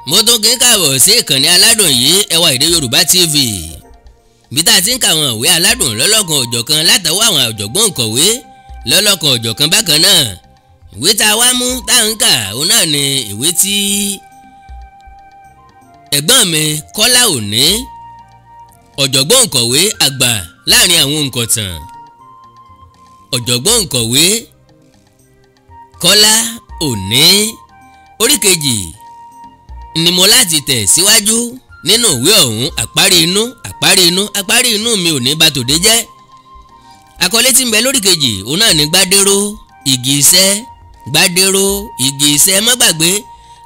Mo tún kí n káàbọ̀ sí ìkànnì aládùn yìí, Ẹwà Èdè Yorùbá TV, bí tá a ti ń ka àwọn ìwé aládùn lọ́lọ́kan òjọ̀kan látọwọ́ àwọn ọ̀jọ̀gbọ́n òǹkọ̀wé lọ́lọ́kan òjọ̀kan. Bákan náà, ìwé tá a wá mú tá a ń kà, òun náà ni ìwé tí ẹ̀gbọ́n mi Kọ́lá Òní, ọ̀jọ̀gbọ́n òǹkọ̀wé àgbà láàrin àwọn òǹkọ̀tàn, ọ̀jọ̀gbọ́n òǹkọ̀wé Kọ́lá Òní, orí kejì ni mo láti tẹ̀ síwájú nínú ìwé ọ̀hún. Àparí inú, àparí inú, àparí inú mi ò ní bà tòde jẹ́. Àkọlé tí ń bẹ lórí kejì, òun náà ní Gbádéró igi iṣẹ́. Gbádéró igi iṣẹ́. Má gbàgbé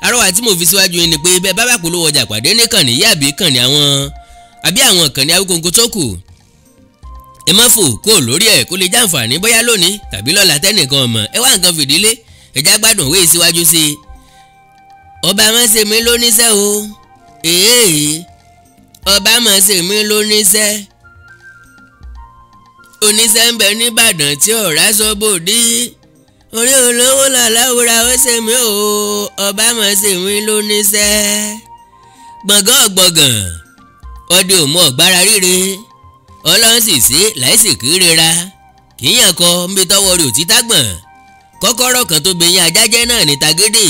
arọ́wà tí mo fi síwájú yín ni pé bẹ́ẹ̀ bá bá polówó ọjà pàdé níkànnì yìí àbí kànnì àwọn àbí àwọn kànnì Awíkonko tó kù, ẹ má fò kó lórí ẹ̀, kó lè jàǹfààní bóyá lónìí tàbí lọ́la, tẹ́nìkan ọmọ ẹ wá nǹkan fìdílé ẹ̀já gbádùn òwe síwájú sí i. Ọba má ṣe mí lóníṣẹ́ o, èèyàn, ọba má ṣe mí lóníṣẹ́. Oníṣẹ́ ń bẹ nìbàdàn tí ọ̀rá sọ bòdì orí olówó làláwùrà ó ṣe mí o. Ọba má ṣe mí lóníṣẹ́. Gbọ̀ngàn gbọ̀ngàn ọdẹ òmù ọ̀gbára ríre, ọlọ́run sì sí láìsí kírera kíyàn kọ nbí tọwọ́ rẹ̀ ò tí tágbọ̀n. Kọ́kọ́rọ́ kan tó bẹ̀yìn ajájẹ́ náà ní tagídì.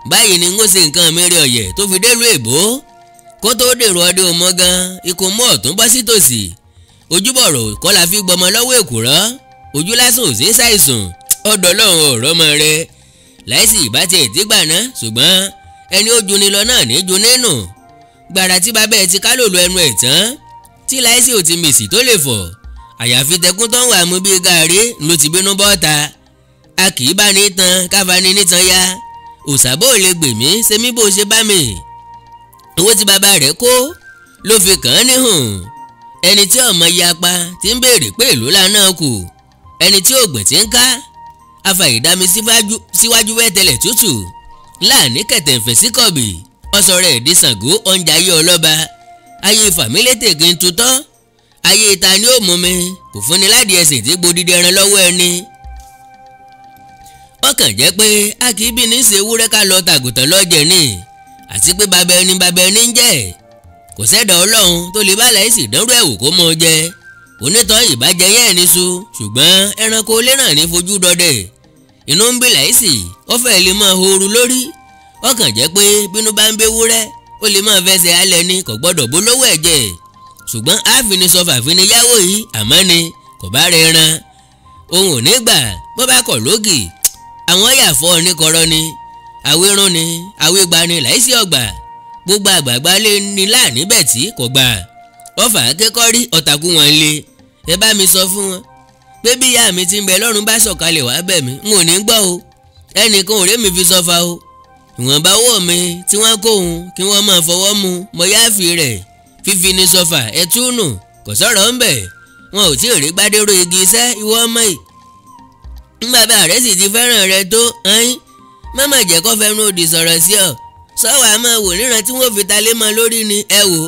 Báyìí ni ń ṣe nǹkan mẹ́rin ọ̀yẹ̀ tó fi délùú èbó kó tó dèrò ọdẹ òmọ gan. Ikú mú ọ̀tún bọ́ sí tòsí, ojúbọ̀rọ̀ kọ́ la fi gbọmọ lọ́wọ́ èkùrọ́, ojú lásán ò sí ṣàìsùn ọ̀dọ̀ lọ́hùn ọ̀rọ̀ mọ́ rẹ láìsí ìbátí ẹ̀ tí gbà ná. Ṣùgbọ́n ẹni ó juni lọ náà ní ju nínú gbàrà tí bàbá ẹ̀ ti ká lòlù ẹnu ẹ̀ tán tí láìsí ò ti mèsì tó lè fọ̀, àyàfi tẹkún tó ń wà mú bíi gàrí ló ti bínú bọ́ta. A kì í bá ní tan káfani nítan ya òṣàbò lè gbè mí ṣe mí bó ṣe bá mi. Owó tí bàbá rẹ̀ kó ló fi kàn án níhùn. Ẹni tí ọmọ yapa ti ń béèrè pé èlò lánàá kù, ẹni tí ògbìn ti ń ká afàìdámi síwájú wẹ́tẹlẹ̀ tútù láàní kẹtẹ̀ǹfẹ̀ sí kọ̀bì ọ̀sọ̀ rẹ̀ di Ṣàngó ọ̀njà ayé ọlọ́ba ayé fàmílétè kí n tutọ́ ayé ta ni ó mú mi kò fúnni ládìí ẹsẹ̀ tí gbódìdí ẹran lọ́wọ́ ẹni. Ọkàn jẹ́ pé a kì í bí ní ṣe ewúrẹ́ ká lọ tàgùtàn lọ́jẹ̀ ni, àti pé bàbá ẹni bàbá ẹni ń jẹ́. Kò sẹ́dọ̀ ọlọ́run tó lè bá láìsí ìdánrú ẹ̀wò kó mọ jẹ onítọ̀ ìbàjẹ́ yẹn ní su, ṣùgbọ́n ẹranko ilé náà ní fojú dọdẹ. Inú ń bí láìsí, ó fẹ́ lè máa horu lórí. Ọkàn jẹ́ pé bínú bá ń bẹ wúrẹ́, ó lè máa fẹsẹ̀ alẹ́ ni, kò gbọ́dọ̀ bólówó ẹ̀jẹ̀. Ṣùgbọ́n àfini sọfà fini yáwó yìí, àmọ́ ni kò bá rẹ̀ ran òun ò ní gbà. Bó bá kọ̀ lógì, àwọn yà fọ́ ní kọ́rọ́ ni, àwérún ni, àwégbà ni láìsí ọgbà. Gbogbo àgbààgbà lé ní láàní bẹ̀ tí kò gbà. Ọfà kékọ́rí ọ̀tàkù wọn lé. Ẹ bá mi sọ fún wọn pé bí ìyá mi ti ń bẹ lọ́run bá sọ̀kalẹ̀ wá bẹ̀ mí, n ò ní gbọ́ o. Ẹnìkan ò rí mi fi sọfà o. Ìwọ̀nba owó mi tí wọ́n kó òun kí wọ́n máa fọwọ́ mu mọ yáàfì rẹ̀. Fífi ni sọfà ẹtúnù kò sọ̀rọ̀ ń bẹ̀. Wọn ò tí ì rí Gbádéró igi iṣẹ́ ìwọ ọmọ yìí. Bàbá rẹ̀ sì ti fẹ́ràn rẹ tó ẹ̀yìn mọ́mọ́ jẹ́ kó fẹ́nu òdì sọ̀rọ̀ sí ọ. Sọ́wọ́ àmọ́ wò níran tí wọ́n fi ta lé mọ́ lórí ni. Ẹ wò,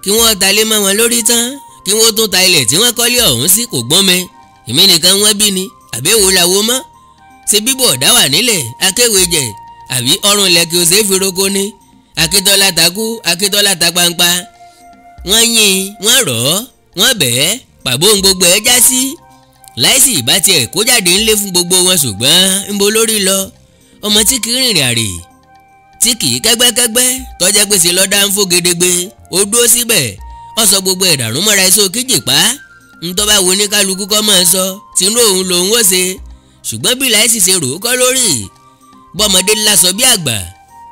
kí wọ́n ta lé mọ́ wọn lórí tán, kí wọ́n tún ta ilẹ̀ tí wọ́n kọ́lé ọ̀hún sí, kò gbọ́n mi. Èmi nìkan wọ́n bí ni àbẹ́wò làwo mọ́ ṣe bíbọ̀ ọ̀dá wà nílẹ̀ akéwé jẹ̀ àbí ọrùn ilẹ̀ kí o ṣe é fi roko ni. Akíntọ́lá takú, Akíntọ́lá ta pampa. Wọ́n yìn, wọ́n rọ̀ ọ́, wọ́n bẹ̀ẹ́, pàbó ń gbogbo ẹ̀ já sí. Láìsí ìbá tiẹ̀ kó jáde ńlé fún gbogbo wọn, ṣùgbọ́n ń bo lórí lọ. Ọmọ tí kì í rìnrìn àrè, tí kì í kẹ́gbẹ́kẹ́gbẹ́, tọ́jẹ́ pèsè lọ́dá ń fò gedegbe, ó dúró síbẹ̀, ó sọ gbogbo ẹ̀dàrún mọ́ra iṣẹ́ òkìjìpá. Ntọ́ bá wo ní kálukú kọ́ máa sọ tinú òun lòun ó ṣe. Ṣùgbọ́n bí láìsí ṣe rò ó kọ́ lórí bọ́mọdé lásọ bí àgbà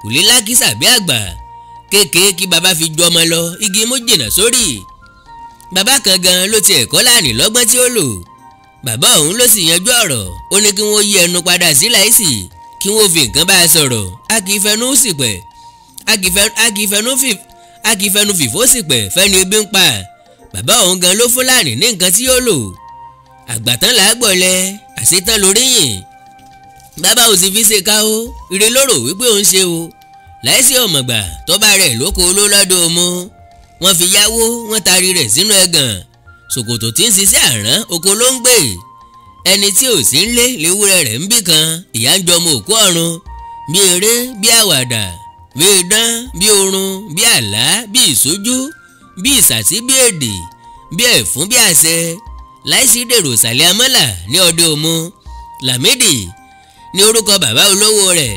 kò lè lákìsà bí àgbà kéèké kí bàbá fi ju ọmọ lọ, igi mú jìnnà sórí. Bàbá kan gan ló ti ẹ̀kọ́ láàrin lọ́gbọ́n tí ó lò. Bàbá òun ló sì yanjú ọ̀rọ̀. Ó ní kí wọ́n yí ẹnu padà sí láìsí, kí wọ́n fi nǹkan bá a sọ̀rọ̀. A kì í fẹnu sípẹ̀, a kì í fẹnu fìfó sípẹ̀ fẹ́ni ebi ń pa. Bàbá òun gan ló fún láàrin ní nǹkan tí yóò lò. Àgbàtán là á gbọ̀lẹ̀, àṣetán lórí yìn. Bàbá ò sì fi ṣe ká o, ire lóró wípé òun ṣe o. Láìsí ọ̀mọ̀gbà tọ́ba rẹ̀ lóko ló lọ́dọ̀ mu, wọ́n fi yáwó, wọ́n taari rẹ̀ sínú ẹ̀gàn. Ṣòkòtò tí ń ṣiṣẹ́ àrán oko ló ń gbé. Ẹni tí ò sí ń lé léwúrẹ́ rẹ̀ ń bì kan, ìyá ń jọmọ òkú ọ̀run bí eré bí àwàdà. Bí idán, bí oorun, bí àlá, bí ìṣojú, bí ìsàsí, bí èdè, bí ẹ̀fún, bí àṣẹ. Láìsí dèrò ìsàlẹ̀ amọ́là ní ọdẹ Òmu. Lámìdí ní orúkọ bàbá olówó rẹ̀.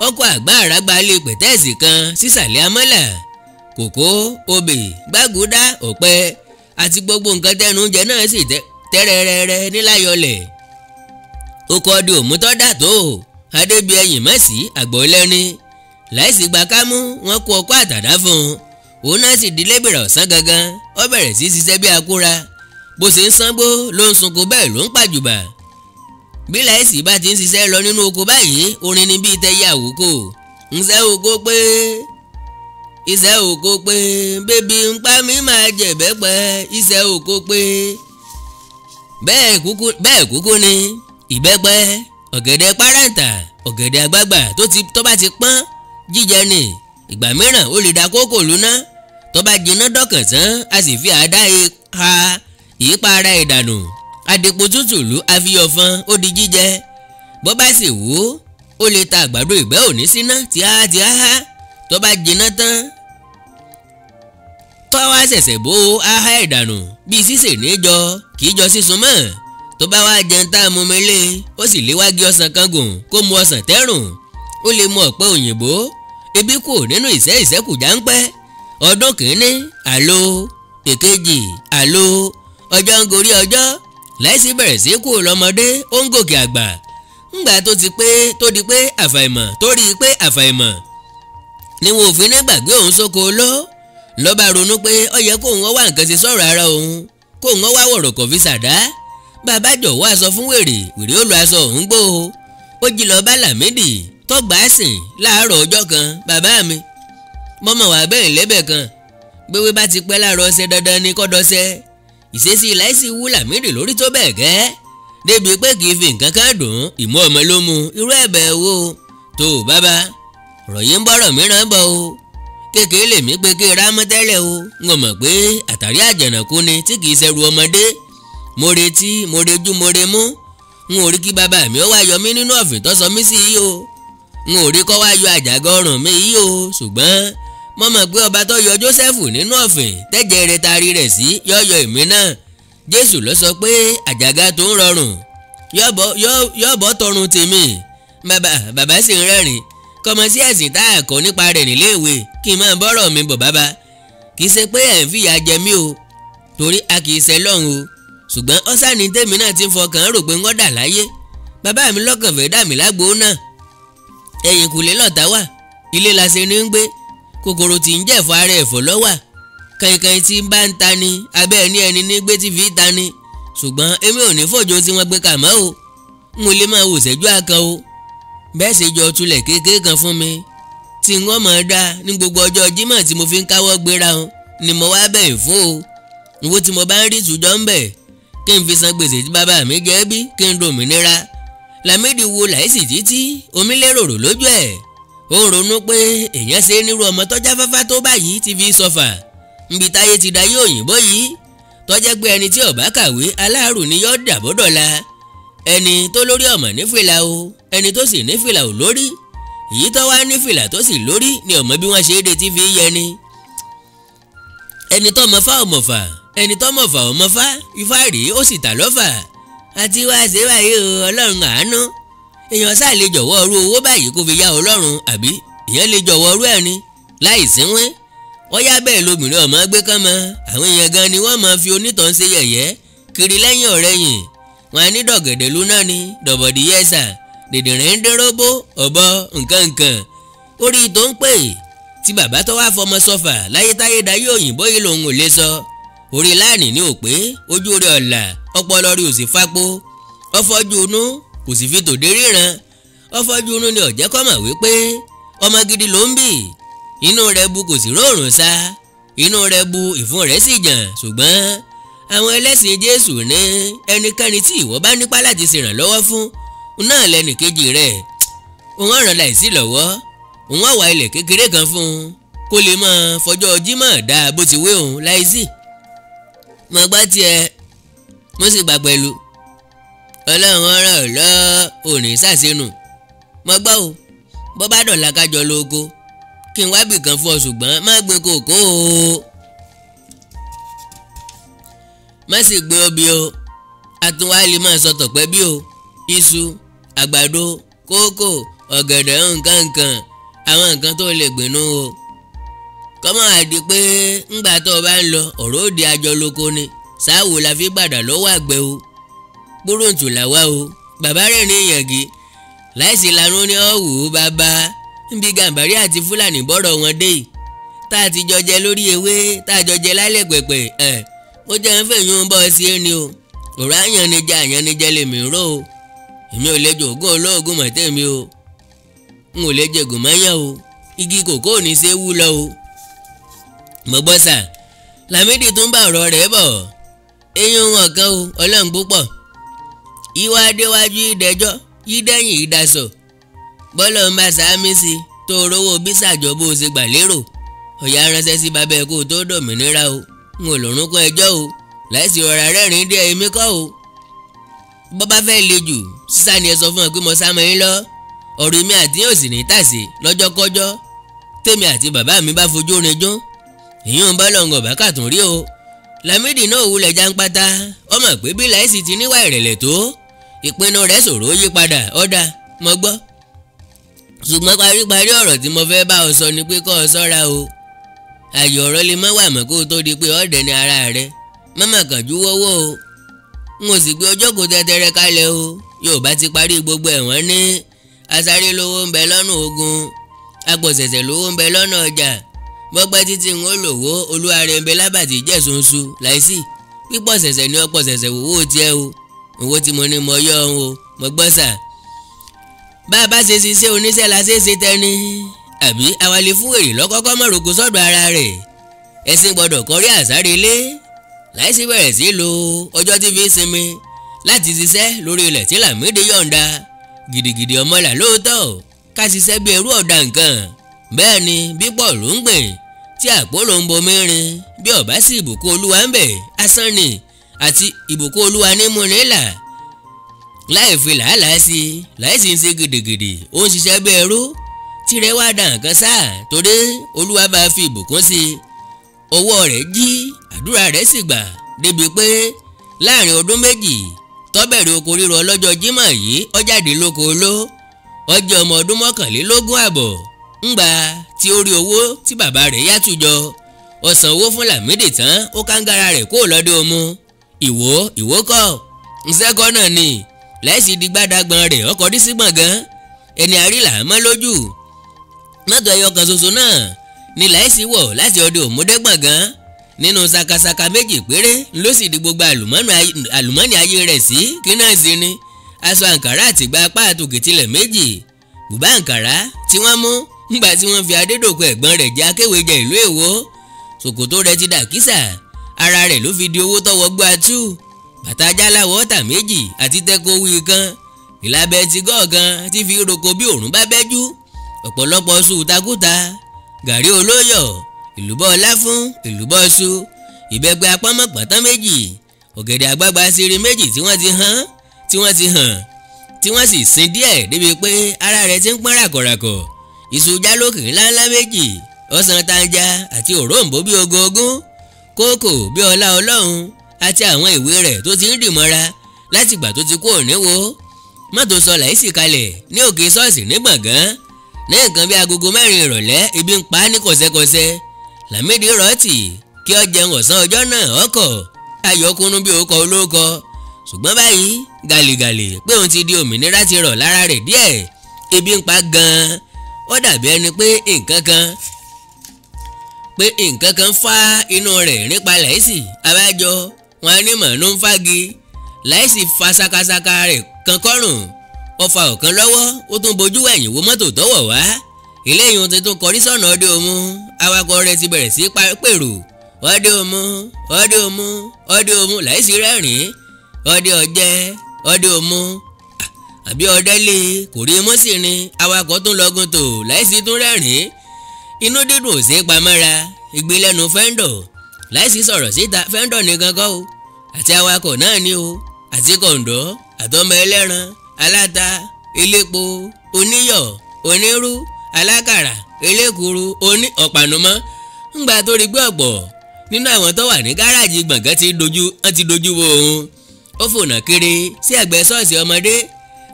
Ọkọ̀ àgbà àràgbà lè pẹ̀tẹ́ẹ̀sì kan sísàlẹ̀ amọ́là. Kòkó, obì, gbàgúdá, ọ̀pẹ àti gbogbo nǹkan tẹnu oúnjẹ náà sì tẹ́rẹ̀ẹ́rẹ́ níláyọlẹ̀. Oko ọdẹ Òmu tó dà tó Adébíyẹyìn mọ̀sí àgbọ̀ lẹ́ni. Láìsí gba kámú, wọn kó ọkọ́ àtàdá fún un. Òun náà sì di lébèrè ọ̀sán gangan. Ó bẹ̀rẹ̀ sí ṣiṣẹ́ bí akúra. Bó ṣe ń sangbó ló ń sunko, bẹ́ẹ̀ ló ń pàjùbà. Bí Láìsí bá ti ń ṣiṣẹ́ lọ nínú oko báyìí, orin ni bíi tẹ́yẹ àwòkò. Ńṣẹ́ oko pé iṣẹ́ oko pé bébí ń pa mí máa jẹ̀bẹ́pẹ́, iṣẹ́ oko pé. Bẹ́ẹ̀ kúkú ni ìbẹ́pẹ, ọ̀gẹ̀dẹ̀ páràǹtà, ọ̀gẹ̀dẹ̀ àgbagbà tó bá ti pọ́n jíjẹ ni. Ìgbà mìíràn ó lè da kókò lúná, tó bá jiná dọ̀kàn tán, a sì fi àdá ha ìyípa ara ìdànù. Àdìpọ̀ tútù lù àfihàn ó di jíjẹ. Bó bá sì wù ú, ó lè ta àgbàdo ìgbẹ́ òní síná tí á ti á há. Tó bá jiná tán, tó wá ṣẹ̀ṣẹ̀ bó áhá ìdànù bíi sísè níjọ kì í jọ sísun mọ́. Tó bá wá jẹun tá a mú mi lé, ó sì lè wá gé ọsàn kan gùn kó mu ọsàn tẹ́rùn. Ó lè mu ọ̀pẹ òyìnbó. Ebi kù nínú ìṣẹ́ ìṣẹ́kù jáńpẹ́. Ọdún kìíní àlò, èkejì àlò, ọjọ́ ń gorí ọjọ́. Láìsí bẹ̀rẹ̀ sí kú lọ́mọdé, ó ń gòkè àgbà. Ńgbà tó ti pé tó di pé àfàìmọ̀ tó rí i pé àfàìmọ̀ ni wọn ò fi ní gbàgbé òun sóko lọ. Ló bá ronú pé ó yẹ kóun wá nǹkan ṣe sọ̀rọ̀ ara òun, kóun wá wọ̀rọ̀ kọ̀ fi ṣàdá. Bàbá jọ̀wọ́ aṣọ fún wèrè, wèrè ó lo aṣọ òun gbó o. Ó jí lọ bá Lámìdí tọ́gbà sìn láàárọ̀ ọjọ́ kan. Bàbá mi, mọ́mọ́ wà bẹ́ẹ̀ lẹ́bẹ̀ kan. Gbéwé bá ti pẹ́ láàárọ̀ ọṣẹ dandan ni kọ́dọ̀ṣẹ́. Ìṣesí Láìsí wú Lámìdí lórí tó bẹ́ẹ̀ gẹ́, débi pé kì í fi nǹkan kan dùn. Ìmú ọmọ ló mu irú ẹ̀bẹ̀ wo tó bàbá. Ọ̀rọ̀ yìí ń bọ̀rọ̀ mìíràn bọ̀ o. Kékeré lèmi pé kí rámọ́ tẹ́lẹ̀ o. N ò mọ̀ pé àtàrí àjànàkú ni tí kì í ṣẹrù ọmọdé. Mo retí, mo rejú, mo remú. N ò rí kí bàbá mi ó wá yọ mí nínú ọ̀fìn tó sọ mí sí yìí o. N ò rí kó wá yọ àjàgà ọrùn mi yìí o. Ṣùgbọ́n mo mọ̀ pé ọba tó yọ Jósẹ́fù nínú ọ̀fìn tẹ́jẹ̀ rẹ̀ taari rẹ̀ sí yọ èmi náà. Jésù ló sọ pé àjàgà tó ń rọrùn yọ̀bọ̀ tọrùn tèmi. Bàbá sì ń rẹ́rìn. Kọmọ sí ẹ̀sìn tá a kọ́ nípa rẹ̀ níléèwé kí n máa bọ́rọ̀ mi bọ̀ bàbá. Kì í ṣe pé ẹ̀ ń fìyà jẹ mí o, torí a kì í ṣe lọ́hùn o. Ṣùgbọ́n ọ́sàní tèmi náà ti ń fọkàn rò pé ń gọ́dà láyé. Bàbá mi lọ́kàn fẹ́ dà mí lágbo náà. Ẹ̀yìn kùlé lọ́tà wà, ilé la ṣe ní ń gbé. Kòkòrò tí ń jẹ̀fọ́ ara ẹ̀fọ́ lọ́wà. Kàìnkàìn tí ń bá ń ta ni, abẹ́ ẹni ẹni ní gbé tí fi ta ni. Ṣùgbọ́n èmi ò ní fòjò tí wọ́n gbé kà mọ́ o. N ò lè máa wò ṣẹ́jú àkàn o. Bẹ́ẹ̀ ṣe jọ tulẹ̀ kékeré kan fún mi tí wọ́n mọ̀ ọ́ dá ní gbogbo ọjọ́ Jímọ̀ tí mo fi ń káwọ́ gbéra o ni mo wá bẹ̀yìn fún o. Owó tí mo bá ń rí ìtújọ́ ń bẹ̀ kí n fi san gbèsè tí bàbá mi jẹ́ bí kí n dòmìnira. Lámìdí wo Láìsí títí omi lérò lójú ẹ̀. Ó ń ronú pé èèyàn ṣe nírú ọmọ tọ́já fáfá tó báyìí ti fi sọfà. Nbi táyé ti dayé òyìnbó yìí tọ́jẹ́ pé ẹni tí ó bá kàwé aláàrù ni yóò dàbọ́dọ̀la. Ẹni tó lórí ọmọ nífìlà o, ẹni tó sì nífìlà ò lórí. Èyí tó wá nífìlà tó sì lórí ni ọmọ bí wọ́n ṣe é de tí fi yẹ ni. Ẹni tó mọ̀fá ò mọ̀fà, ẹni tó mọ̀fà ò mọ̀fá, ifá rèé ó sì tà lọ́fà. Àti wá ṣe báyìí o, Ọlọ́run àánú. Èèyàn sáà lè jọ̀wọ́ ọrú owó báyìí kó fi yá Ọlọ́run, àbí èèyàn lè jọ̀wọ́ ọrú ẹ̀ ni láì sínwín. Ọyá bẹ́ẹ̀ lobìnrin ọmọ gbé kán mọ́. Àwọn èèyàn gan ni wọ́n máa fi onítàn ṣe yẹ̀yẹ́ kiri lẹ́yìn ọ̀rẹ́yìn. Wọn á ní dọ̀gẹ̀dẹ̀ lúná ni dọ̀bọ̀dì yẹ́sà dèdèrè ń dẹ́rọ́bó ọ̀bọ nǹkankan. Orí tó ń pè tí bàbá tó wá fọmọ sọfà láyétáyé dayé òyìnbó yìí lòun ò lè sọ. Orí láàní ní òpé, ojú rẹ̀ ọ̀la, ọpọlọ rẹ̀ ò sì fapó. Ọfọ́jú inú kò sì fi tòde ríran. Ọfọ́jú inú ni ọ̀jẹ́ kọ́ mọ̀ wípé ọmọ gidi ló ń bì. Inú rẹ̀ bu kò sì róòrùn sá. Inú rẹ̀ bu ìfun rẹ̀ sì jàn. Ṣùgbọ́n àwọn ẹlẹ́sìn Jésù ní ẹnikẹ́ni tí ìwọ bá nípa láti ṣèrànlọ́wọ́ fún náà lẹ́nìkejì rẹ̀. Òun ọ̀ràn Láìsí lọ́wọ́. Òun ọ̀wà ilẹ̀ kékeré kan fún un kó lè máa fọjọ́ Jímọ̀ dáa bó ti wé òun Láìsí. Mo gbọ́ tiẹ̀, mo sì gbà pẹ̀lú. Ọlọ́run ọ̀ràn ọ̀lọ́ òní ṣàṣenù. Mo gbọ́ o, bó bá dọ̀la kájọ lóko. Kí n wá bì kan fún ọ, ṣùgbọ́n má gbin kòkó o, má sì gbin obì o. Àtúnwá lè máa sọ tọ̀pẹ́ bí o, iṣu, àgbàdo, kókò, ọ̀gẹ̀dẹ̀, nǹkan nǹkan, àwọn nǹkan tó lè gbìnú o. Kọ́mọ́ àdí pé ńgbà tó o bá ń lọ ọ̀rọ̀ òde àjọ lóko ni sáwò la fi gbàdà lọ́wọ́ àgbẹ̀ o. Gbóróǹtù làwa o. Bàbá rẹ̀ ní ìyàngí láìsí lanu ní ọ̀wù bàbá nbí Gàmbàrí àti Fúlàní bọ́rọ̀ wọn dé tá a ti jọ jẹ lórí ewé, tá a jọ jẹ lálẹ́ pẹ̀pẹ̀. Ẹ̀ ó jẹ́ ń fèyún bọ́ sí ẹni o. Ọ̀rọ̀ àyànnijẹ àyànnijẹ lèmi ń rò o. Èmi ò lè jòògùn olóògùn mọ̀ tèmi o. N ò lè jẹgùn mọ́yán o. Igi kòkó ò ní ṣe wú lọ o. Mo gbọ́ sà. Lámídì tún bá ọ̀rọ̀ rẹ̀ bọ̀. Eyín wọn kan o, ọlọ́run púpọ̀. Ìwà adéwájú ìdẹ́jọ́, yídẹ́yìn ìdasọ̀. Bọ́lọ̀ ń bá sàámí sí tó rówó bísàjọ bó o ṣe gbà lérò. Ọ̀yà ránṣẹ́ sí bàbá ẹ̀ kó o tó dòmìnira o. N ò lọ́rùn kún ẹjọ́ o. Láìsí ọ̀rọ̀ rẹ́rìn-ín díẹ̀ èmi kọ́ o. Bọ́ bá fẹ́ le jù, sísá ni ẹ sọ fún ẹ pé mo sá mọ́ yín lọ. Ọ̀rọ̀ èmi àti yóò sì ní tàsé lọ́jọ́kọ́jọ́. Tèmi àti bàbá mi bá fojú rin jún. Ìyún bá lọ́ngàn bá kàtún rí o. Lámídì náà wulẹ̀ jàǹpátá. Ó mọ̀ pé bí Láìsí ti níwà ìrẹ̀lẹ̀ tó, ìpinnu rẹ̀ ṣòro yí padà. Ọ̀dà mo gbọ́. Ṣùgbọ́n paríparí ọ̀rọ̀ tí mo fẹ́ bá ọ sọ ni pé kọ́ ọ sọ́ra o. Àyè ọ̀rọ̀ lè má wà mọ́ kó o tó di pé ọ̀dẹ̀ ni ara rẹ. Mọ́mọ́ kànjú wọ́wọ́ o. N ò sì gbé ọjọ́ kò tẹ́tẹ́rẹ́ kalẹ̀ o. Yorùbá ti parí gbogbo ẹ̀wọ̀n ní asáré lówó ń bẹ lọ́nà ogun, apọ̀sẹ̀sẹ̀ lówó ń bẹ lọ́nà ọjà. Bọ́gbẹ́ títí ń lòwó olúwarẹ̀ ń bẹ lábàtì jẹ̀sùnsù. Láìsí pípọ̀ ṣẹ̀ṣẹ̀ ní ọ̀pọ̀ ṣẹ̀ṣẹ̀ wòwó tiẹ̀ o. Owó tí mo ní mo yọ ọ́n o. Mo gbọ́ sà. Bá a bá ṣe ṣiṣẹ́ oníṣẹ́ la ṣe é ṣe tẹni. Àbí awalẹ̀ fún èrè lọ́kọ́kọ́ mọ̀ roko sọ́dọ̀ ara rẹ̀. Ẹ̀sìn gbọ́dọ̀ kọrí àsáré lé. Láìsí bẹ̀rẹ̀ sí lo ọjọ́ tí fi sinmi láti ṣiṣẹ́ lórí ilẹ̀ tí Lámídì yọ̀ǹda. Gidigidi ọmọlà lóòótọ́ ká ṣiṣẹ́ bí ẹrú ọ̀dà nǹkan. Bẹ́ẹ̀ ni bí pọ̀ ló ń gbìn tí àpò ló ń bomi rin, bí ọ̀bá sí ìbùkún Olúwa ń bẹ̀ asán ni àti ìbùkún Olúwa ní mú nílà. Láì fi làálàá sí i, láìsí ń ṣe gidigidi, ó ń ṣiṣẹ́ bí ẹrú tirẹ̀ wá dà nǹkan sáà torí Olúwa bá fi ìbùkún sí i. Ọwọ́ rẹ̀ jí, àdúrà rẹ̀ sì gbà débi pé láàrin ọdún méjì tó bẹ̀rẹ̀ oko ríro ọlọ́jọ́ Jímọ̀ yìí, ó jáde lóko oló. Ó jẹ́ ọmọ ọdún 21 ńgbà tí ó rí owó tí bàbá rẹ̀ yá tùjọ. Ó san owó fún Lámídì tán, ó kángára rẹ̀ kó lọ́dọ̀ ọmọ. Ìwó ìwó kọ́ ńsẹ́kọ́ náà ni. Láìsí di gbádàgbọ́n rẹ̀ ọkọ̀ dí sí gbọ̀ngàn. Ẹni àrílà mọ́ lójú. Mọ́tò ẹyọ kan ṣoṣo náà ni Láìsí wọ̀ láti ọdẹ òmùdé gbọ̀ngàn. Nínú sakasaka méjì péré ló sì di gbogbo àlùmọ́nì ayé rẹ̀ sí. Kí náà sì ni aṣọ àǹkárá àtìgbà apá àtòkè tilẹ̀ méjì, bùbá àǹkárá tí wọ́n mú ńgbà tí wọ́n fi Adédòkun ẹ̀gbọ́n rẹ̀ jẹ́ akéwèjẹ ìlú Èwo. Ṣòkòtò rẹ̀ ti dà kísà, ara rẹ̀ ló fi di owó tọwọ́ gbọ́ atú. Bàtà ajáláwọ̀ ọ̀tà méjì àti tẹ́kọ̀wé kan, ìlàbẹ̀ ti gọ́ọ̀gan tí fi roko bí òrùn bá bẹ́jú. Ọ̀pọ̀lọpọ̀ sùn takúta, gàrí olóyọ̀, ìlúbọ̀ láfún, ìlúbọ̀ ṣu, ìbẹ́pẹ apọ́nmọ́pọ́ntán méjì, ọ̀gẹ̀dẹ̀ àgbagbà ṣeré méjì tí wọ́n ti hàn, tí wọ́n sì sin díẹ̀ débi pé ara rẹ̀ ti ń pọ́n ràkọ̀ràkọ̀. Iṣu jálókè ńláńlá méjì, ọsàn tanja àti òróǹbó bí ogógún, kókò bí ọlá ọlọ́run àti àwọn ìwé rẹ̀ tó ti ń dìmọ́ra látìgbà tó ti kú òníwó. Mọ́tò sọ Láìsí kalẹ̀ ní òkè ṣọ́ọ̀ṣì ní gbọ̀ngàn. Ní nǹkan bí agogo 4 ìrọ̀lẹ́, ebi ń pa á ní kọ̀sẹ̀kọ̀sẹ̀. Lámídì rọ́ọ̀tì kí ó jẹun ọ̀sán ọjọ́ náà ọkọ̀ ayọ̀kúnnú bí òkọ olóko. Ṣùgbọ́n báyìí gàlìgàlì pé òun ti di òmìnira ti rọ̀ lára rẹ̀ díẹ̀. Ebi ń pa gan-an. Ó dàbí ẹni pé nǹkan kan fá inú rẹ̀ nípa Láìsí. Abájọ wọn á ní mọ̀ọ́nú ń fági. Láìsí fa sakasaka rẹ̀ kan kọ́rùn. Ó fa ọ̀kan lọ́wọ́, ó tún bojú ẹ̀yìn wo mọ́tò tọ́wọ̀ wá. Eléyìí ti tún kọrí sọ̀nà ọdẹ òmu. Awakọ̀ rẹ̀ ti bẹ̀rẹ̀ sí pèrò. Ọdẹ òmu, ọdẹ òmu, ọdẹ òmu. Láìsí rẹ́rìn-ín. Ọdẹ ọjẹ́, ọdẹ òmu, àbí ọdẹ lé kò rí mú sí ni. Awakọ̀ tún lọ́gùn tò. Láìsí tún rẹ́rìn-ín. Inú dídùn ò sí pamọ́ra. Ìgbélẹ́nu fẹ́ńdọ̀. Láìsí sọ̀rọ̀ síta. Fẹ́ńdọ̀ nìkan kọ́ o, àti awakọ̀ náà ni o, àti kọ̀ǹdọ́, àtọmọ ẹlẹ́ran, aláta, elépo, oníyọ̀, onírú, alákàrà elékuru oní ọ̀pànùmọ́. Ńgbà tó rí pé ọ̀pọ̀ nínú àwọn tó wà ní gáràjì gbọ̀ngàn ti dojú wo òun, ó fònà kiri sí ẹ̀gbẹ́ ṣọ́ọ̀ṣì ọmọdé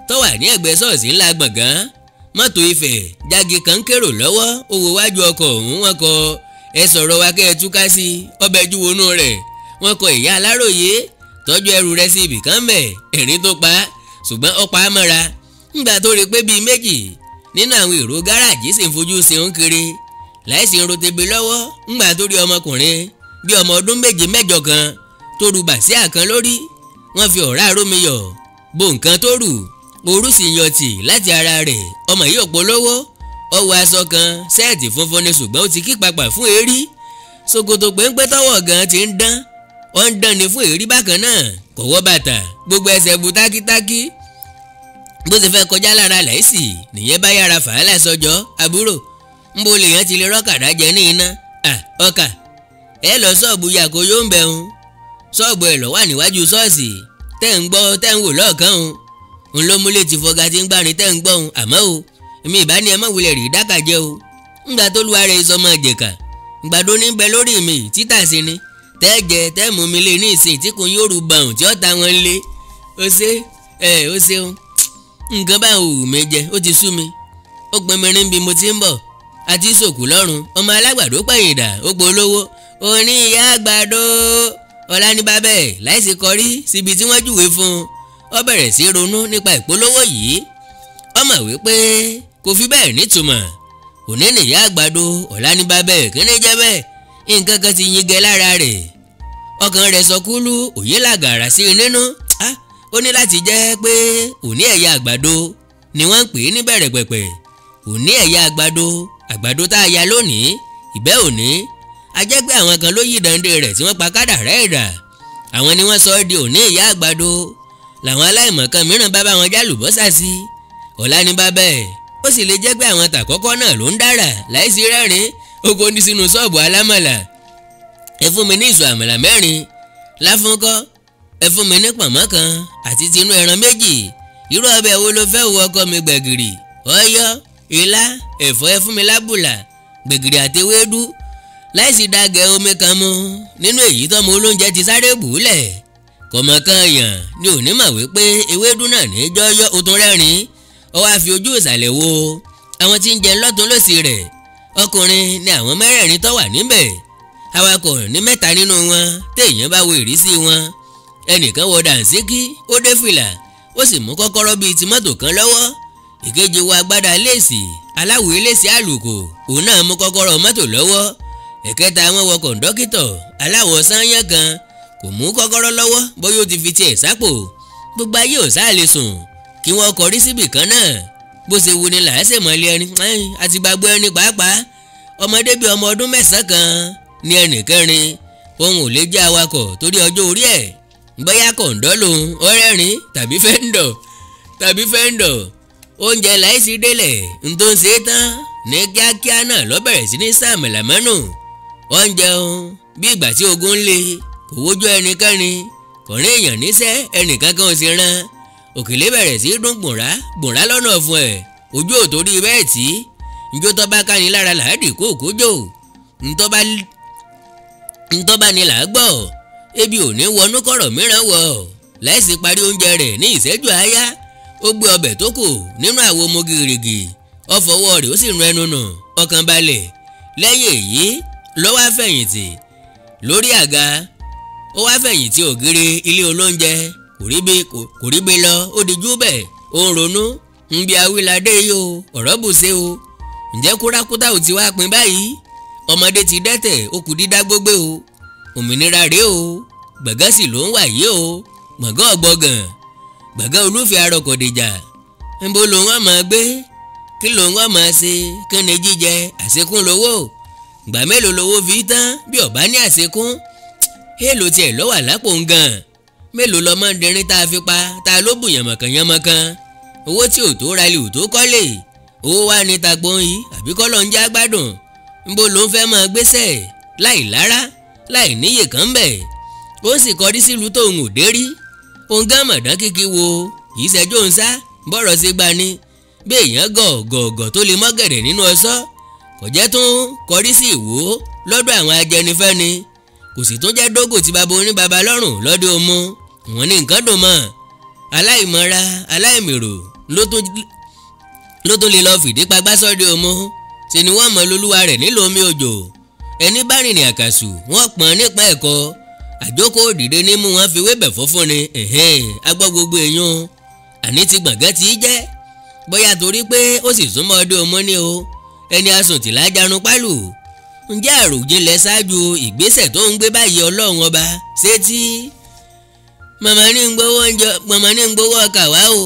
tó wà ní ẹ̀gbẹ́ ṣọ́ọ̀ṣì ńlá gbọ̀ngàn. Mọ́tò Ifẹ̀ jáde kan kérò lọ́wọ́, ó wo wájú ọkọ̀ òun, wọ́n kọ ẹ sọ̀rọ̀ wa kẹ́ ẹ túká sí ọbẹ̀ ju wọnú rẹ̀. Wọ́n kọ ìyá aláròyé tọ́jú ẹrù rẹ̀ sí ibì kan bẹ̀, ẹ̀rín tó pa ṣùgbọ́n ó pa á mọ́ra. Ńgbà tó rí pé bíi méjì nínú àwọn èrò gáràjì sì ń fojú sí òun kiri láìsí ń rotebe lọ́wọ́. Ńgbà tó rí ọmọkùnrin bí ọmọ ọdún 7 mẹ́jọ kan tó ru bàsíà kan lórí, wọ́n fi ọ̀rá rómiyọ̀ bo nǹkan tó rù, orú sì yọ tì láti ara rẹ̀. Ọmọ yìí ò polówó, ó wọ aṣọ kan sẹ́ẹ̀tì funfun ni ṣùgbọ́n ó ti kí papà fún èérí, ṣòkòtò péńpé tọwọ́ gan ti ń dán, ó ń dán ni fún èérí bákan náà, kò wọ bàtà, gbogbo ẹsẹ̀ bu tákítákí. Bó ti fẹ́ kọjá lára láìsí nìyẹn bá yára fàálà sọjọ́, àbúrò ńbo lèèyàn ti lè rọ́kàdá jẹ ní iná. Ọkà ẹ lọ ṣọ́ọ̀bù yàgò yóò ń bẹ̀rùn, ṣọ́ọ̀bù ẹ̀ lọ wà níwájú ṣọ́ọ̀ṣì tẹ́ ń gbọ́ tẹ́ ń wò lọ́ọ̀kan òun òun ló múlẹ̀ ti fọgá tí ń gbárin tẹ́ ń gbọ́ òun. Àmọ́ o èmi ìbá ní ẹ má wulẹ̀ rí dákàjẹ́ o, ńgbà tó luwa rẹ̀ sọmọ jẹ̀ka gbàdó ní bẹ lórí mi títà sí ni tẹ́ jẹ tẹ́ mú mi lé ní ìsìn tí kò yóò rú bàùn tí ó ta wọn lé. Ó ṣe ẹ ó ṣeun, nǹkan bá òwú mi jẹ ó ti sú mi, ó pin mi rí bí mo ti ń bọ̀ àti sòkù lọ́rùn. Ọmọ alágbàdo pẹ̀yìndà ó polówó òní ìyá àgbàdo ọ̀la ní bàbá ẹ̀ láìsí kọrí síbi tí wọ́n júwe fún un. Ó bẹ̀rẹ̀ sí ronú nípa ìpolówó yìí, ó mọ̀ wípé kò fi bẹ́ẹ̀ nítumọ̀. Òní nìyá àgbàdo ọ̀la ní bàbá ẹ̀ kí ní jẹ́ bẹ́ẹ̀, nǹkan kan ti yingẹ lára rẹ̀, ọkàn rẹ̀ sọ kúlú òye làgàrà sí i nínú. Ó ní láti jẹ́ pé òní ẹ̀yà àgbàdo ni wọ́n ń pè é ní bẹ̀rẹ̀ pẹ̀pẹ̀. Òní ẹ̀yà àgbàdo, àgbàdo tá a ya lónìí ìbẹ́ òní, a jẹ́ pé àwọn kan ló yí dande rẹ̀ tí wọ́n pa kádàrá ẹ̀dà, àwọn ni wọ́n sọ ọ́ di òní ìyá àgbàdo. Làwọn aláìmọ̀kan mìíràn bá bá wọn jálùbọ́sà sí ọ̀la ní bàbá ẹ̀. Ó sì lè jẹ́ pé àwọn tàkọ́kọ́ náà ló ń dára láìsí rẹ́rìn ó kó ní sínú ṣọ́ọ̀bù alámọ̀là. Ẹ fún mi ní ìṣù àmàlà 4 láfúnkọ́, ẹ fún mi ní pọ̀nmọ́ kan àti tinú ẹran 2. Irú ọbẹ̀ wo ló fẹ́ wo ọkọ mi? Gbẹ̀gìrì, ọ̀yọ́, ilá, ẹ̀fọ́, ẹ fún mi lábùlà, gbẹ̀gìrì àti ewédú. Láìsí dàgẹ̀ omi kan mu nínú èyí tọ́mọ olóúnjẹ ti sáré bùúlẹ̀. Kọ̀mọ̀kan yàn ni òní mọ̀ wípé ewédú náà ní jọ́yọ́. Ó tún rẹ́rìn, ó wá fi ojú ìsàlẹ̀ wo àwọn tí ń jẹ lọ́tún lósì rẹ̀. Ọkùnrin ni àwọn mẹ́rẹ̀ẹ̀rin tó wà níbẹ̀, awakọ̀ ní 3 nínú wọn téèyàn bá wo ìrísí wọn. Ẹnìkan wọ dànsíkí, ó dé fìlà, ó sì mú kọ́kọ́rọ́ bíi ti mọ́tò kan lọ́wọ́. Ìkejì wọ agbádá léèsì aláwọ̀ léèsì àlùkò, òun náà mú kọ́kọ́rọ́ mọ́tò lọ́wọ́. Ẹ̀kẹta wọn wọ kọ̀ǹdọ́kítọ̀ aláwọ̀ sányán kan, kò mú kọ́kọ́rọ́ lọ́wọ́ bóyá ó ti fi tiẹ̀ sápò. Gbogbo ayé ò sáà lè sùn kí wọ́n kọrí síbì kan náà. Bó ṣe wu ni làásè mọ́lẹ̀ ẹni àti gbàgbọ́ ẹni pàápàá. Ọmọdé bíi ọmọ ọdún 9 kan ní ẹnìkẹrin, òun ò lè jẹ́ awakọ̀ torí ọjọ́ orí ẹ̀. Bóyá kọ̀ǹdọ́ lòun ó rẹ́rìn tàbí fẹ́ńdọ̀. Oúnjẹ láìsí délẹ̀ ń tó ń ṣe é tán ní kíákíá náà ló bẹ̀rẹ̀ sí ní sàmìlà mẹ́nu. Oúnjẹ òun bí ìgbà tí ogun ń le, kò wójú ẹnikẹ́ni, kò rí èèyàn níṣẹ́, ẹnìkan kan ò sì rán. Òkèlè bẹ̀rẹ̀ sí dún gbùnrá gbùnrá lọ́nà ọ̀fun ẹ̀, ojú ò torí bẹ́ẹ̀ tí njó tó bá káni lára làádì kó kójó, ntọ́ bá ní là á gbọ́, ebi ò ní wọnú kọ̀rọ̀ mìíràn wọ̀. Láìsí parí oúnjẹ rẹ̀ ní ìṣẹ́jú àáyá, ó gbé ọbẹ̀ tó kù nínú àwo mu gìrìgì, ó fọwọ́ rẹ̀ ó sì rún ẹnu nù, ọkàn balẹ̀. Lẹ́yìn èyí ló wá fẹ̀yìntì lórí àga, ó wá fẹ̀yìntì ògiri ilé olóúnjẹ, kò rí bí lọ, ó dijú bẹ̀, ó ń ronú ń bí awíládé yìí o, ọ̀rọ̀ bùṣe o, ǹjẹ́ kúrákútà ò ti wá pin báyìí? Ọmọdé ti dẹ́tẹ̀, ó kù dídá gbógbé o, òmìnira rèé o, gbọ̀ngàn sì ló ń wà yìí o, gbọ̀ngàn ọ̀gbọ̀gàn, gbọ̀ngàn olúfẹ́ arọkọ̀dìjà. Ńbo lòun á máa gbé, kí lòun á máa ṣe, kí ni jíjẹ, àṣekún lówó, gbà mélòó lówó fi tán bí ọ̀bá ní àṣekún? Èèlò tiẹ̀ ló wà lápò ń gan, mélòó lọmọ dẹrin tá a fi pa tá a ló bù yànmọ̀kànyànmọ̀kan? Owó tí ò tó ralẹ̀ ò tó kọ́lé, owó wá ní tagbọ́n yìí àbí kọ́ ló ń já gbádùn? Ńbo ló ń fẹ́ máa gbéṣẹ́ láì lára láì níyè kan bẹ̀? Ó sì kọrí sílùú tóun ò dé rí. Òun gán mọ̀dán kíkí wo kìí ṣẹjọ́ ń sá bọ́rọ̀ ṣe gba ni bí èèyàn gọ̀ọ̀gọ̀ọ̀gọ̀ tó lè mọ́gẹ̀rẹ̀ nínú ọ̀sọ́ Kò jẹ́ tún kọrí sí Ìwó lọ́dọ̀ àwọn ajẹnifẹ́ni, kò sì tún jẹ́ dógò tí baba oníbaba lọ́rùn lọ́dọ̀ ọmọ wọn ní nǹkan dùn mọ́. Aláìmọ̀ra aláìmèrò ló tún lè lọ fìdí pagbá sọ́dọ̀ ọmọ ṣe ni wọ́n mọ lolúwa rẹ̀ nílò omi òjò. Ẹni bá rìnrìn àkàsù wọ́n pọ́n nípa ẹ̀kọ́ àjókòó dìde nímú wọn fi wébẹ̀ fọ́fún ni. Agbọ́ gbogbo èèyàn àní ti gbọ̀ngàn tí í jẹ́ bóyá torí pé ó sì súnmọ́ ọdún ọmọ ní o. Ẹni asùn tìlá jarun pálù. Ǹjẹ́ àròjinlẹ̀ ṣáájú ìgbésẹ̀ tó ń gbé báyìí Ọlọ́run ọba ṣé tí màmá ní ń gbowó oúnjẹ, màmá ní ń gbowó ọkà wá o.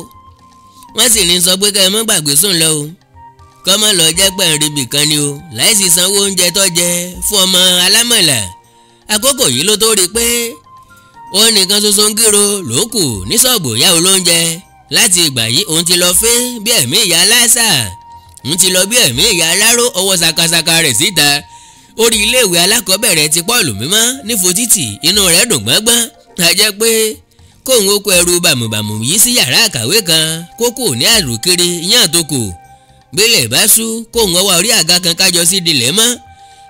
Wọ́n sì ní sọ pé ká ẹ má gbàgbé sùn lọ o, kọ́mọ lọ jẹ́ pẹ̀rìnrìbì kan ni o, láì sì sanwó oúnjẹ tó jẹ fún ọmọ alámọ̀là. Àkókò yìí ló tó rí i pé òun nìkan ṣoṣo ń gírò ló kù ní ṣọ́ọ̀bù ìyá olóúnjẹ. Láti ìgbà yìí òun ti lọ fín bí ẹ̀mí ìyá aláṣà, òun ti lọ bí ẹ̀mí ìyá aláró, ọwọ́ sakasaka rẹ̀ síta. Orí iléèwé alákọ̀ọ́bẹ̀rẹ̀ ti Pọ́ọ̀lù mímọ́ ní Fotítì, inú rẹ̀ dùn gbọ́ngbọ́n. A jẹ́ pé kóun ó kó ẹrù bàmùbàmù yìí sí yàrá àkàwé kan, kókò ní àrùkiri yàn tó kù. Bílẹ̀ bá sú kóun ọwọ́ orí àga kan kájọ sí dilẹ̀ mọ́.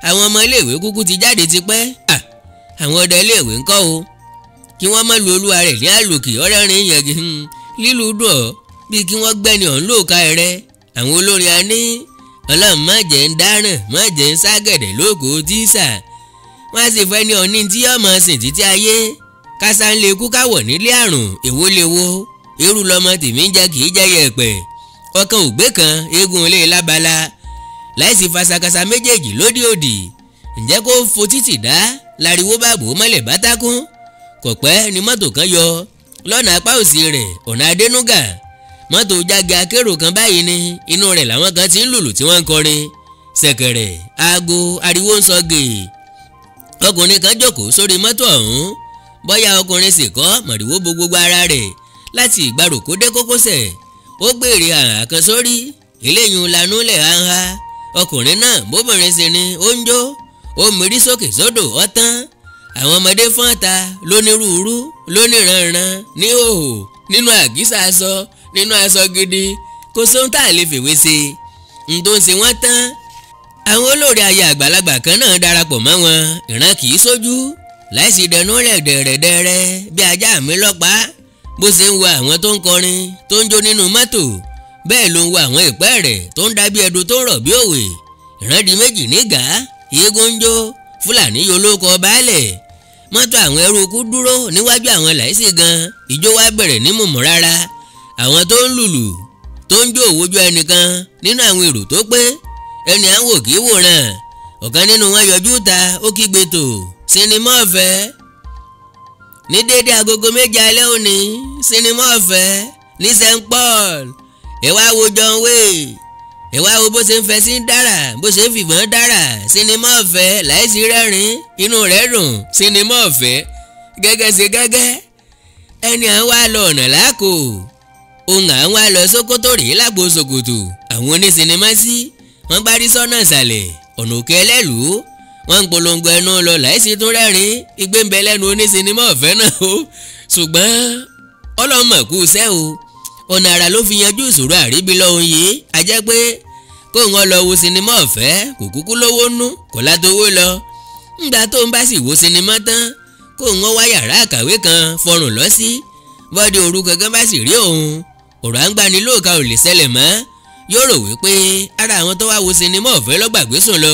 Àwọn ọmọ iléèwé kúkú ti jáde tipẹ́. Àwọn ọdẹ iléèwé ńkọ́ o, kí wọ́n má lu olúwa rẹ̀ ní àlòkì ọ̀rẹ́rin yẹn lílu dùn ọ́ bíi kí wọ́n gbẹ́ni ọ̀hún lóòka rẹ̀. Àwọn olórin a ní Ọlọ́run má jẹ́ ń dáràn, má jẹ́ ń ságẹ̀dẹ̀ lóko tíṣà. Wọ́n á sì fẹ́ ní ọ̀ní tí yóò máa sìn títí ayé. Kásá ń lè kú káwọ̀ nílé àrùn èwo lè wo irú lọmọ tèmi ń jẹ kì í jẹ́ yẹ̀pẹ̀. Ọkàn ògbé kan eégún ilé lábala láìsí fasakasa méjèèjì lódì òdì. Ǹjẹ́ kó fo títì dá láriwo bá bò ó mọ́lẹ̀ bátákún. Kò pẹ́ ni mọ́tò kan yọ lọ́nà apá òsì rẹ̀ ọ̀nà Adénúgà. Mọ́tò jáde akérò kan báyìí ni inú rẹ̀ làwọn kan ti ń lùlù tí wọ́n ń kọrin. Ṣẹ̀kẹ̀rẹ̀ aago ariwo ń sọ gèè. Ọkùnrin kan jókòó sórí mọ́tò ọ̀hún, bóyá ọkùnrin sì kọ́ mọ̀rìwó bo gbogbo ara rẹ̀ láti ìgbàròkó dé kókósẹ̀. Ó gbèrè àrà kan sórí eléyìí lanú lẹ̀ hánhá. Ọkùnrin náà bóbìnrin sì ni ó ń jó, ó mírí sókè sódò ọ̀tán. Àwọn ọmọdé fọ́n ta lónírúurú lóníranran ní òhò nínú àgísà aṣọ nínú aṣọ gidi, kò sóhun tá a lè fèwé ṣe n tó ń ṣe wọ́n tán. Àwọn olórí ayé àgbàlagbà kan náà darapọ̀ mọ́ wọn, ìran kì í sójú láìsí dẹnu rẹ̀ dẹ̀rẹ̀dẹ̀rẹ̀ bí ajá mi lọ́pàá. Bó ṣe ń wo àwọn tó ń kọrin tó ń jó nínú mọ́tò, bẹ́ẹ̀ ló ń wo àwọn ìpẹ́ rẹ̀ tó ń dábí ẹdun tó ń rọ̀ bí òwe. Ìran di méjì nígà, eégún ń jó, Fúlàní yolóko baálẹ̀. Mọ́tò àwọn ẹrú ikú dúró níwájú àwọn láìsí gan, ìjó wa bẹ̀rẹ̀ ní mùmú rárá. Àwọn tó ń lùlù tó ń jó òwòjú ẹnìkan nínú àwọn èrò tó pé ẹni à ń wò kí wòran. Ọ̀kan nínú wọn yọjú ta ó kígbe tò sinimá ọ̀fẹ́ ní déédéé agogo 7 alẹ́ òní, sinimá ọ̀fẹ́ ní St Paul. Ẹ wá wo John Wayne, ẹ wá wo bó ṣe ń fẹ́ sí dára, bó ṣe ń fìbọn dára. Sinimá ọ̀fẹ́ láìsí rẹ́rìn inú rẹ̀ dùn. Sinimá ọ̀fẹ́ gẹ́gẹ́ ṣe gẹ́gẹ́. Ẹni à ń wá lọ ọ̀nà láàkó, ohun à ń wá lọ Sókótó rèé lágbo ṣòkòtò. Àwọn onísinimá sí wọ́n bá rí sọ́nà ìsàlẹ̀ ọ̀nà òkè ẹlẹ́lùú, wọ́n ń polongo ẹnu lọ láìsí tún rẹ́rìn. Igbe ń bẹ lẹ́nu onísinimá ọ̀fẹ́ náà o, ṣùgbọ́n ọlọ́mọ kú iṣẹ́ o. Ọ̀nà àrà ló fi yanjú ìṣòro àríbi lọ́hùn yìí. A jẹ́ pé kó wọn lọ wo sinimá ọ̀fẹ́ kò kúkú lówó nú, kò látowó lọ. Ńgbà tó ń bá sì wo sinimá tán, kó wọn wá yàrá àkàwé kan fọrùn lọ sí. Bọ́dé òru kankan bá sì rí òun, ọ̀rọ̀ àǹgbanilóòka ò lè ṣẹlẹ̀ mọ́. Yóò rò wípé ara àwọn tó wá wo sinimá ọ̀fẹ́ lọ́gbàgbé sùn lọ.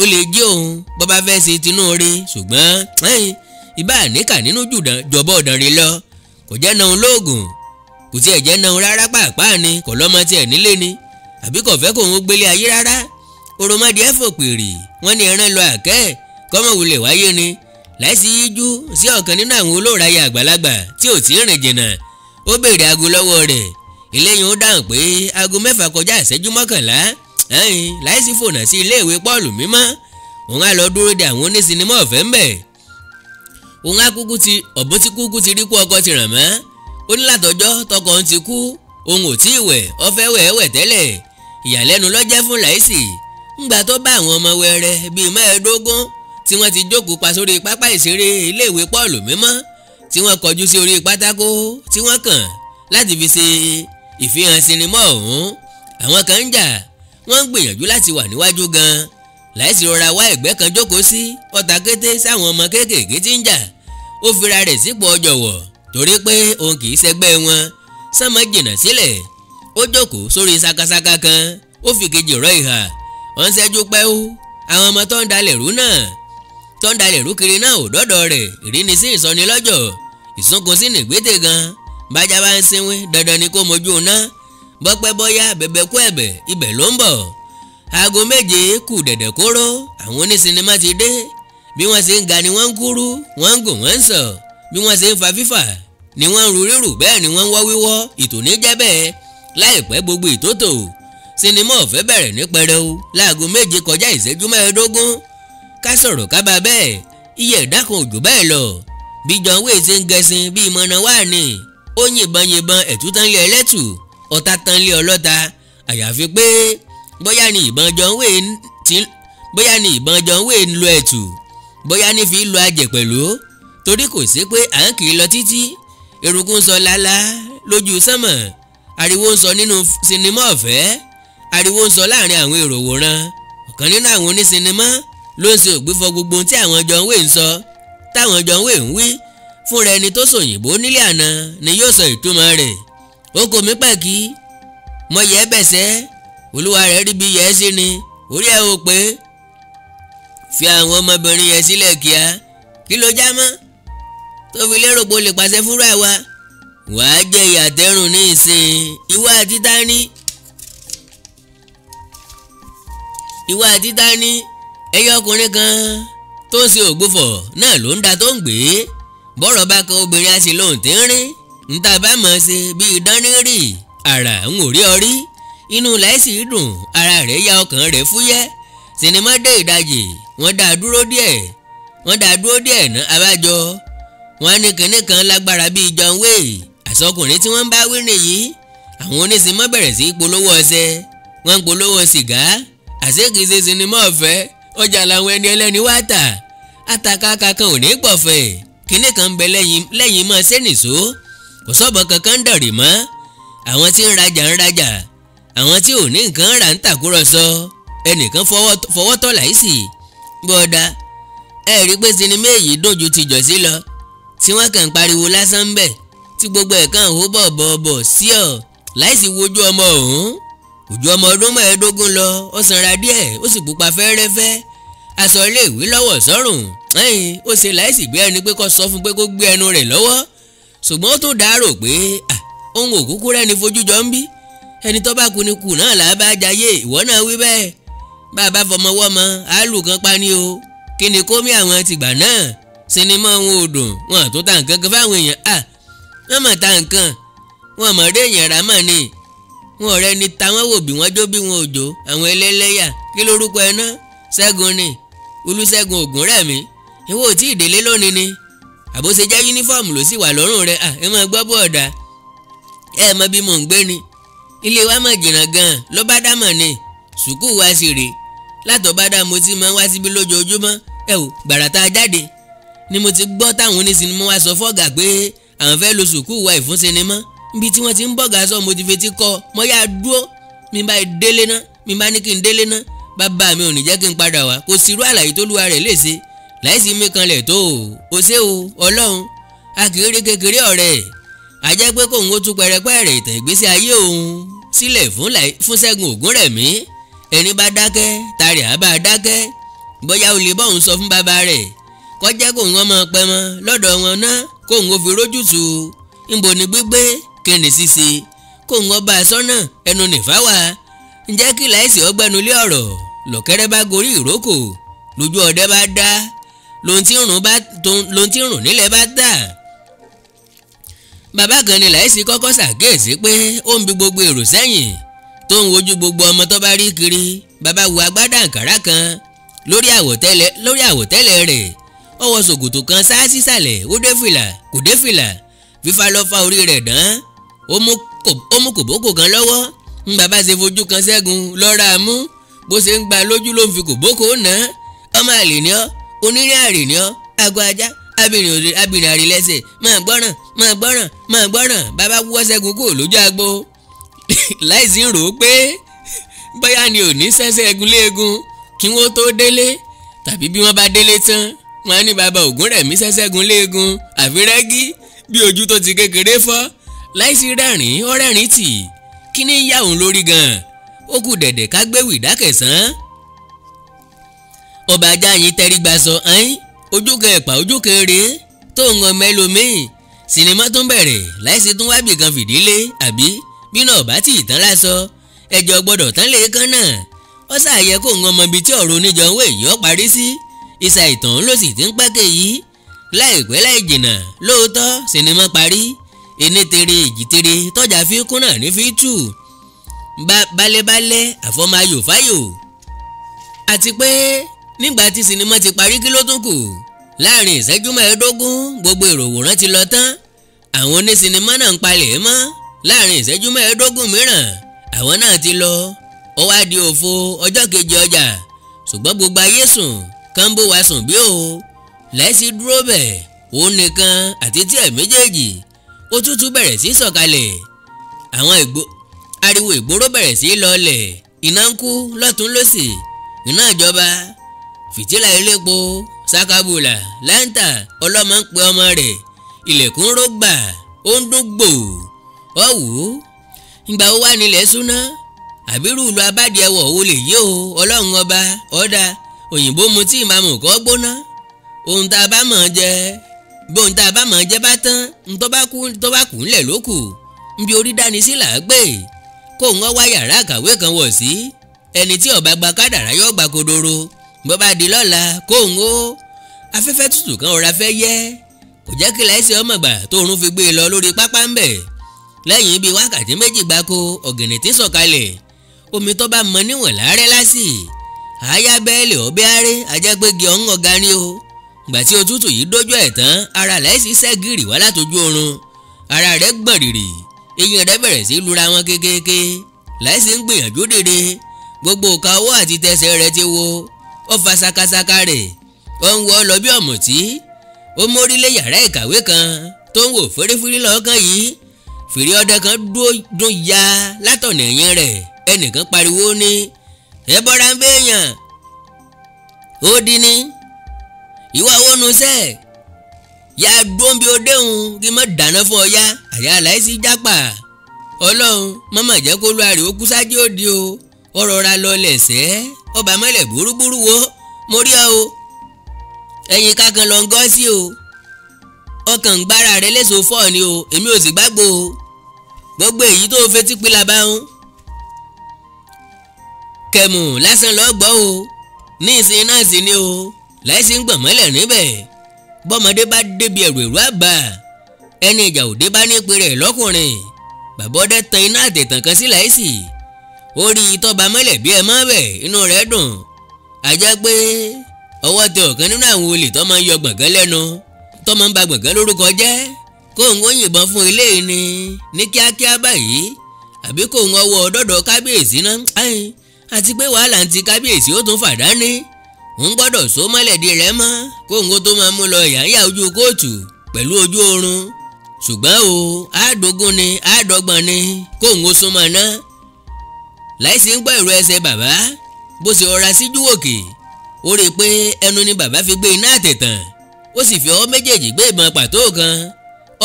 Ó lè jí òun bó bá fẹ́ ṣe tinú rí, ṣùgbọ́n ìbá àníkà nínú jọ̀bọ̀ ọ̀dànrìn lọ. Kò jẹ́ náà lóògùn, kò tiẹ̀ jẹ́ náà rárá pàápàá ni, kò lọ́mọ tiẹ̀ nílé ni, àbí kò fẹ́ kóun gbélé ayé rárá. Òròmọdé ẹ̀fọ́ pèrè wọ́n ní ẹran lọ àkẹ́ kọ́mọ wulẹ̀ wáyé ni. Láìsí yíjú sí ọ̀kan nínú àwọn olóòráyè àgbàlagbà tí ò tí ì rìn jìnnà, ó béèrè aago lọ́wọ́ rẹ̀. Eléyìí ó dáhùn pé aago 6:11. Láìsí fònà sí iléèwé Pọ́ọ̀lù mímọ́, òun á lọ dúró de àwọn onísinimá ọ̀fẹ́ ńbẹ̀. Òun á kúkú ti ọ̀bùn tí kúkú ti rí kú ọkọ ti ràn mọ́. Ó ní látọjọ́ tọkọ ń ti kú, òun ò tí ì wẹ̀, ó fẹ́ wẹ̀ wẹ̀ tẹ́lẹ̀. Ìyàlẹ́nu ló jẹ́ fún Láìsí ńgbà tó bá àwọn ọmọ wẹrẹ bíi 15 tí wọ́n ti jókòó pa sórí pápá ìṣeré iléèwé Pọ́ọ̀lù mímọ́, tí wọ́n kọjú sí orí pátákó tí wọ́n kàn láti fi ṣe ìfihàn sinimá ọ̀hún. Àwọn kan ń jà, Wọ́n ń gbìyànjú láti wà níwájú gan. Láìsí rọra wá ẹ̀gbẹ́ kan jókòó sí ọ̀tà kété sáwọn ọmọ kéékèèké tí ń jà. Ó fira rẹ̀ sípò ọjọ̀wọ̀ torí pé òun kì í ṣẹgbẹ́ wọn. Sánmọ́ jìnnà sílẹ̀, ó jókòó sórí sakasaka kan, ó fi kejì rọ ìhà. Wọ́n ń ṣẹ́jú pẹ́ ó. Àwọn ọmọ tó ń dalẹ̀ rú náà, tó ń dalẹ̀ rú kiri náà ò dọ́dọ̀ rẹ̀. Ìrínisí ìsọnilọ́jọ̀, ìsúnkun sí nìgbésẹ̀ gan. Bájá bá ń sinwin, dandan ni kó mojú ná. Bọ́pẹ́ bọ́yá bẹ̀bẹ̀ kú ẹ̀bẹ̀, ibẹ̀ ló ń bọ̀. 7:00 kù dẹ̀dẹ̀ kóró, àwọn onísinimá ti dé. Bí wọ́n ṣe ń ga ni wọ́n ń kúrú, wọ́n ń gùn, wọ́n ń sọ̀. Bí wọ́n ṣe ń fa fífà ni wọ́n ń ru rírù, bẹ́ẹ̀ ni wọ́n ń wọ́ wíwọ́. Ìtòní jẹ́ bẹ́ẹ̀. Láìpẹ́ gbogbo ìtótò sinimá ọ̀fẹ́ bẹ̀rẹ̀ ní pẹrẹu 6:45. Ká sọ̀rọ̀ ká bá bẹ́ẹ̀, iye ẹ̀dá kan ò jù bẹ́ẹ̀ lọ. Bí John Wayne ṣe ń gẹṣin bí ìmọ̀nà wà ní, ó yìnbọn yìnbọn, ẹ̀tú tán lé ẹlẹ́tù, ọ̀tá tán lé ọlọ́ta. Àyàfi pé bóyá ni ìbọn John Wayne ti, bóyá ni ìbọn John Wayne lo ẹ̀tù, bóyá ní fi lo ajẹ̀ pẹ̀lú, torí kò sí pé à ń kì í lọ títí. Eruku ń sọ lálá lójú sánmọ̀, ariwo ń sọ nínú sinimá ọ̀fẹ́, ariwo ń sọ láàrin àwọn èrò wòran. Ọ̀kan nínú àwọn onísinimá ló ń ṣe ògbífọ̀ gbogbo ohun tí àwọn John Wayne ń sọ, táwọn John Wayne ń wí. Fúnra ẹni tó sòyìnbó nílé àná ni yóò sọ ìtumọ̀ rẹ̀. Ó kò mí pẹ̀kí mọ yẹ bẹ̀sẹ̀, olúwa rẹ̀ rí bí yẹ sí ni, orí ẹ̀ ò pé. Fi àwọn ọmọbìnrin yẹn sílẹ̀ kíá, kí ló já mọ́ tó fi lérò pé o lè pàṣẹ fúnra wa? Wàá jẹ ìyàtẹ̀rùn ní ìsìn. Ìwọ àti tání, ìwọ àti tání. Ẹyọ ọkùnrin kan tó ń ṣe ògbófọ̀ náà ló ń da tó ń gbé. Bọ́rọ̀ bá kan obìnrin á sì lóhùn tí ń rín. Níta bá mọ̀ ṣe bí idán ní rí, àrà ń ò rí ọ rí. Inú Láìsí dùn, ara rẹ̀ ya, ọkàn rẹ̀ fúyẹ́. Sinimá dé ìdajì, wọ́n dá dúró díẹ̀, wọ́n dá dúró díẹ̀ ná. Abájọ wọ́n ní kinní kan lágbára bíi John Wayne. Àsọkùnrin tí wọ́n ń bá wí nìyí. Àwọn onísinimá bẹ̀rẹ̀ sí í polówó ọṣẹ, wọ́n ń polówó sìgá. Àṣekìṣe sinimá ọ̀fẹ́, ọjà làwọn ẹni ẹlẹ́ni wá tà. Àtàkàkà kan ò ní pọ̀fẹ́. Kinní kan ń bẹ lẹ́yìn mọ́ sẹ́nìṣó, kò sọ́bọ̀ kankan ń dọ̀rì mọ́. Àwọn tí ń rajà ń rajà, àwọn tí ò ní nǹkan rà ń tàkúrọ̀sọ. Ẹnìkan fọwọ́ tọ́ Láìsí. Bọ́ọ̀dà ẹ rí pé sinimá èyí dùn ju ti jọ̀sí lọ, tí wọ́n kàn ń pariwo lásán ń bẹ̀, tí gbogbo ẹ̀ kàn hó bọ̀ bọ̀ bọ̀ sí ọ̀. Láìsí wojú ọmọ ọ̀hún, ojú ọmọ ọdún 25 lọ, ó sanra díẹ̀, ó sì pupa fẹ́ẹ́rẹ́fẹ́. Aṣọ iléèwé lọ́wọ́ sọ́rùn. Ẹ̀yìn ó ṣe Láìsí gbé ẹni pé kó sọ fún pé kó gbé ẹnu rẹ̀ lọ́wọ́. Ṣùgbọ́n ó tún dárò pé ohun òkúkú rẹ́ni fojú jọ ń bí. Ẹni tó bá kú ni kù náà là bá jayé, ìwọ náà wí bẹ́ẹ̀. Bàbá fọmọ wọ́mọ, àálù kan pa ni o. Kí ni kó mí àwọn tìgbà náà? Sinimá wọn ò dùn, wọn àtún ta nǹkan kan fáwọn èèyàn. À wọ́n mọ̀ ta nǹkan, wọn mọ̀ dé èèyàn rà mọ̀ ni. Wọn ọ̀rẹ́ ni ta wọ́n wò bí wọ́n jó bí wọn ò jó. Àwọn ẹlẹ́lẹ́yà, kí lórúkọ ẹ náà? Ṣẹ́gun ni, Olúṣẹ́gun Ògúnrẹ̀mí. Ìwọ ò tí ì délé lónìí ni. Àbó ṣe jẹ́ yúnífọ́ọ̀mù ló sì wà lọ́rùn rẹ̀. Ẹ máa gbọ́ bọ̀ọ̀dà, ẹ mọ bí mò ń gbé ni. Ilé wa mọ̀ jìnnà gan-an, ló bá dá mọ̀ ni. Sùkúù wa sì rè, látọ̀ bá dá mo ti máa ń wá síbí lójoojúmọ́. Ẹ ò gbàrà tá a jáde ni mo ti gbọ́ táwọn onísinimá wa sọ fọ́gà pé àwọn fẹ́ lo sùkúù wa ìfún sinimá. Níbi tí wọ́n ti ń bọ̀gà sọ mo ti fetí kọ́, mo yá dúró. Mi bá délé ná, mi bá ní kí n délé ná, bàbá mi ò ní jẹ́ kí n padà wá. Kò sírú àlàyé tó lúwa rẹ̀ lè ṣe. Láìsí mi kanlẹ̀ tó o ṣé o Ọlọ́run. A kì í rí kékeré ọ̀rẹ́. A jẹ́ pé kóun ó tú pẹrẹpẹrẹ ìtàn ìgbésí ayé òun sílẹ̀ fún Ṣẹ́gun Ògúnrẹ̀mí. Ẹni bá dákẹ́ tarì á bá dákẹ́. Bóyá o lè bá òun sọ fún bàbá rẹ̀ kó jẹ́ kóun ọmọ pẹ́ mọ́ lọ́dọ̀ wọn ná, kóun ó fi rójútu ńbo ni gbígbé kíni ṣíṣe, kóun ọba sọ́nà ẹnu nìfà wá. Ǹjẹ́ kí Láìsí ọgbẹ́nu lé ọ̀rọ̀? Lọ̀kẹ́rẹ́ bá gorí ìrókò, lójú ọdẹ bá dá, lóhun tí ń rùn nílẹ̀ bá dà. Bàbá kan ni Láìsí kọ́kọ́ ṣàkíyèsí pé ó ń bi gbogbo èrò sẹ́yìn, tó ń wojú gbogbo ọmọ tó bá rí kiri. Bàbá wo agbádá àǹkárá kan lórí àwọ̀tẹ́lẹ̀ rẹ̀, ó wọ ṣòkòtò kan sá sísàlẹ̀, ó dé fìlà, kò dé fìlà, fífa lọ fa orí rẹ̀ dán. Ó mú kòbókò kan lọ́wọ́. Ń bàbá ṣe fojú kan Ṣẹ́gun lọ́ra mú, bó ṣe ń gba lójú ló ń fi kòbókò ná. Ọmọ àlè ni ọ́, onírìn àrè ni ọ́, àgọ́ ajá, abìnrin àrè lẹ́sẹ̀, máa gbọ́ràn, máa gbọ́ràn, máa gbọ́ràn. Bàbá wọ́ Ṣẹ́gun kúrò lójú agbo. Láìsí rò ó pé Bóyá ni ò ní sẹ́sẹ́ egun léegun kí wọ́n tó délé, tàbí bí wọ́n bá délé tán wọ́n á ní bàbá Ògúnrẹ̀mí sẹ́sẹ́ egun léegun àfi rẹ́gí bí ojú tó ti kékeré fọ́. Láìsí rẹ́rìn ó rẹ́rìn tì, kí ni yà òun lórí gan-an? Ó kù dẹ̀dẹ̀ ká gbéwì dákẹ̀sán. Ọba Ajáyìn tẹrígba sọ ẹ́n ojú kan ẹ̀pà ojú kan rèé tó ń ọmọ ẹlòmíì. Sinimá tún bẹ̀rẹ̀, Láìsí tún wábì kan fìdílé, àbí bínú ọ̀bá tí ìtàn lásọ ẹjọ́ gbọ́dọ̀ tán lè kán náà. Ó ṣàyẹ kó ń ọmọ ibi tí ọ̀rọ̀ oníjọ̀wọ́ èyí ó parí sí. Ìsà ìtàn ló sì ti ń pẹ́kẹ̀ yìí. Láìpẹ́ láì jìnnà lóòótọ́ sinimá parí. Ení tere èjì tere tọ́jà fi kún náà ní fi tù balẹ̀balẹ̀ àfọmáyò fáyò. Àti pé nígbà tí sinimá ti parí kí ló tún kù? Láàrin ìṣẹ́jú 15 gbogbo èrò wòrán ti lọ tán. Àwọn onísinimá náà ń palẹ̀ mọ́. Láàrin ìṣẹ́jú 15 mìíràn àwọn náà ti lọ. Ó wá di òfo ọjọ́ kejì ọjà. Ṣùgbọ́n gbogbo ayé sùn kánbó wa sùn bí o. Láìsí dúró bẹ̀ òun nìkan àti tí ẹ̀ méjèèjì. Òtútù bẹ̀rẹ̀ sí sọ̀kalẹ̀. Àwọn ariwo ìgboro bẹ̀rẹ̀ sí lọlẹ̀. Iná ń kú lọ́tún lọ́sì. Iná ìjọba, fìtílà elépo, sakabula, láńtà, ọlọ́mọ ń pe ọmọ rẹ̀. Ilẹ̀kùn rógbà, ó ń dún gbò. Ọ̀wù ìgbà wo wà nílẹ̀ súná? Àbírú ìlú abádìẹwọ̀ wo lè yé o? Ọlọ́run ọba ọ̀dà òyìnbó mu tí ìmàmù kọ́ gbóná. Ohun tá a bá mọ̀ jẹ, bí ohun tá a bá mọ̀ jẹ bá tán, tó bá kù ńlẹ̀ ló kù. Nbí orí dání sí là á gbé. Kó ń wá yàrá àkàwé kan wọ̀ sí. Ẹni tí ó bá gba kádàrá yóò gba kodoro. Bó bá di lọ́la kó ń ó. Afẹ́fẹ́ tútù kan ọ̀rá fẹ́ yẹ́. Kò jẹ́ kí Láìsí ọmọ gbà tóorun fi gbé e lọ lórí pápá ń bẹ̀. Lẹ́yìn bíi wákàtí 2 gbáko ọ̀gẹ̀nẹ̀ tí sọ̀kalẹ̀. Omi tó bá mọ níwọ̀n láàrẹ́ lásì. Àyà bẹ́ẹ̀lì ọbẹ̀ arẹ́ ajẹ́gbégi ọ̀hún ọ̀gá ni o. Gbà tí òtútù yìí dójú ẹ̀ tán, ara Láìsí ṣẹ́gìrì wá látojú oorun. Ara rẹ̀ gbọ̀n rìrì, eyín rẹ̀ bẹ̀rẹ̀ sí lura wọn kékeré. Láìsí ń gbìyànjú dìde. Gbogbo òka ọwọ́ àti tẹsẹ̀ rẹ̀ ti wo. Ó fa sakasaka rẹ̀, ó ń wọ́ lọ bí ọ̀mùtí. Ó mórí lé yàrá ìkàwé kan tó ń wò fírífírí lọ́ọ̀kan yìí. Fìrí ọdẹ kan dún ya látọ̀nà ẹ̀yìn rẹ̀. Ẹnìkan pariwo ní ẹ bọ́ra ń béèyàn. Ó dín ní ìwà owó nu sẹ́ ya dún bí ó déhùn kí n má dáná fún ọ yá. Àyà Láìsí jápà. Ọlọ́run mọ́mọ́ jẹ́ kó lu àrè ó kú sáájú òdi o. Ó rọra lọ lẹ̀sẹ̀ ọba mọ́lẹ̀ búrúburú wo mo rí ọ o. Ẹ̀yìn kankan lọ ń gọ́ sí o. Ọkàn ń gbára rẹ léṣo fọ́ ni o. Èmi ò sì gbàgbọ́ o. Gbogbo èyí tó fetí pín la bá ń kẹ̀mù lásán lọ gbọ́ o. Ní ìsìn náà sì ni o. Láìsí ń gbọ̀n mọ́lẹ̀ níbẹ̀. Bọ́mọdé bá débi ẹ̀rù ẹ̀rù àbá. Ẹni ìjà òde bá ní pe rẹ̀ lọ́kùnrin. Bàbá ọdẹ tan iná àtẹ̀tàn kan sí Láìsí. Ó rí ìtọ́ba mọ́lẹ̀ bí ẹ mọ́ bẹ̀, inú rẹ̀ dùn. Àjẹ́ pé ọwọ́ tẹ ọ̀kan nínú àwọn olè tó máa ń yọ gbọ̀ngàn lẹ́nu, tó máa ń ba gbọ̀ngàn lórúkọ jẹ́. Kóun ó yìnbọn fún ilé ni ní kíákíá báyìí, àbí kóun ọwọ́ dọ́dọ̀ kábíyèsí náà. Àti pé wàhálà ń ti kábíyèsí ó tún fàdání. Òun gbọ́dọ̀ so mọ́lẹ̀ di rẹ̀ mọ́ kóun ó tó máa mú lọ yàyà ojú kóòtù pẹ̀lú ojú oorun. Ṣùgbọ́n o, àádógún ni àádọ́gbọ̀n ni kóun ó súnmọ́ náà. Láìsí ń gbọ́ ìró ẹsẹ̀ bàbá bó ṣe ọ̀ra síjú òkè. Ó rí i pé ẹnu ni bàbá fi gbé iná àtẹ̀tàn. Ó sì fi ọwọ́ méjèèjì gbé ìbọn pàtó kan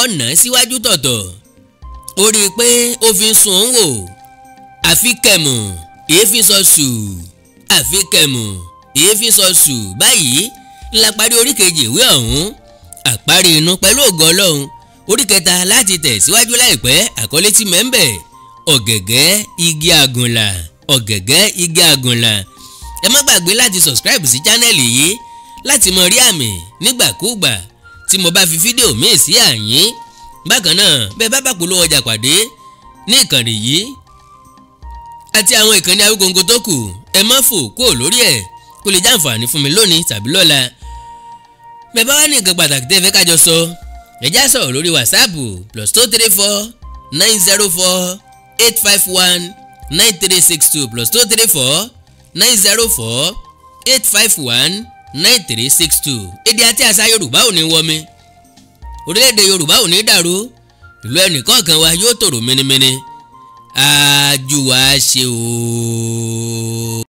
ọ̀nà síwájú tọ̀tọ̀. Ó rí i pé ó fi ń sun òun wò. Àfi kẹ̀mù èéfín sọ sù, àfi kẹ̀mù èéfín sọ sù. Báyìí ńlá parí orí kejì ìwé ọ̀hún. Àparí inú pẹ̀lú ògo Ọlọ́run. Orí kẹta láti tẹ̀ síwájú láìpẹ́. Àkọlé tí mẹ́ńbẹ̀ ọ̀gẹ̀gẹ̀ igi àgùnlà. Ọ̀gẹ̀gẹ̀ igi àgùnlà. Ẹ má gbàgbé láti subscribe sí channel yìí láti mọ rí àmì nígbàkúùgbà tí mo bá fi fídíò míì sí àyín. Bákan náà bẹ́ẹ̀ bá bàpolówó ọjà pàdé ní ìkànnì yìí àti àwọn ìkànnì Awíkonko tó kù, ẹ má fò kúrò lórí ẹ̀ kó lè jàǹfààní fún mi lónìí tàbí lọ́la. Bẹ́ẹ̀ bá wá ní nǹkan pàtàkì tẹ́ ẹ fẹ́ kájọ sọ, ẹ já sọ̀rọ̀ lórí WhatsApp +234 904 851 9362 +234 904 851 9362. Èdè àti àṣà Yorùbá ò ní wọmi, orílẹ̀-èdè Yorùbá ò ní dàrú, ìlú ẹnìkọ̀ọ̀kan wa yóò tòrò mìnìmìnì. Àjùwà ṣe o.